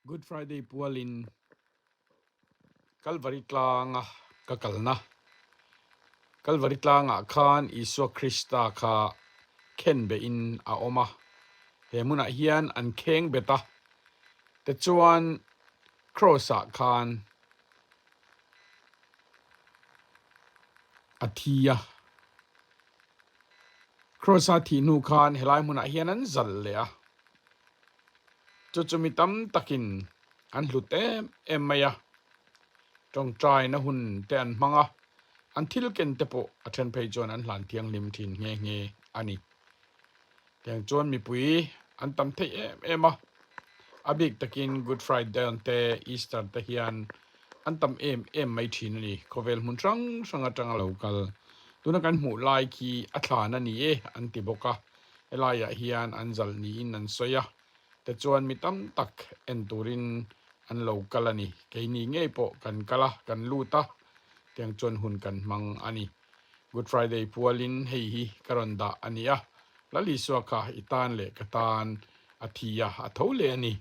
Good Friday pualin Kalvari tlanga ka kalna. Kalvari tlangah khan Isua Krista kha khen behin a awm a, he hmunah hian an kheng bet a, tichuan Cross-ah khan a thi a. Cross-a thih hnu khan helai hmunah hian an zalh leh a. Chu chu mi tam takin an hlut em em mai a, tawngtaina hun te an hmang a, an thil ken te pawh a then phei chuan an hlan thianghlim thin nghe nghe a ni. Tiang chuan mipui an tam theih em em a, a bik takin Good Friday te Easter te hian an tam em em mai thin a ni. Khawvel hmun hrang hrang atanga lo kal tuna kan hmuh lai khi a thlan a ni e an ti bawk a. Helaiah hian an zalh niin an sawi a, tichuan mi tam tak en turin an lo kal a ni. Keini ngei pawh kan kal a, kan lut a, tiang chuan hun kan hmang a ni. Good Friday pualin hei hi ka rawn dah a ni a, Lal Isua kha i tan leh ka tan a thi a, a tho leh a ni.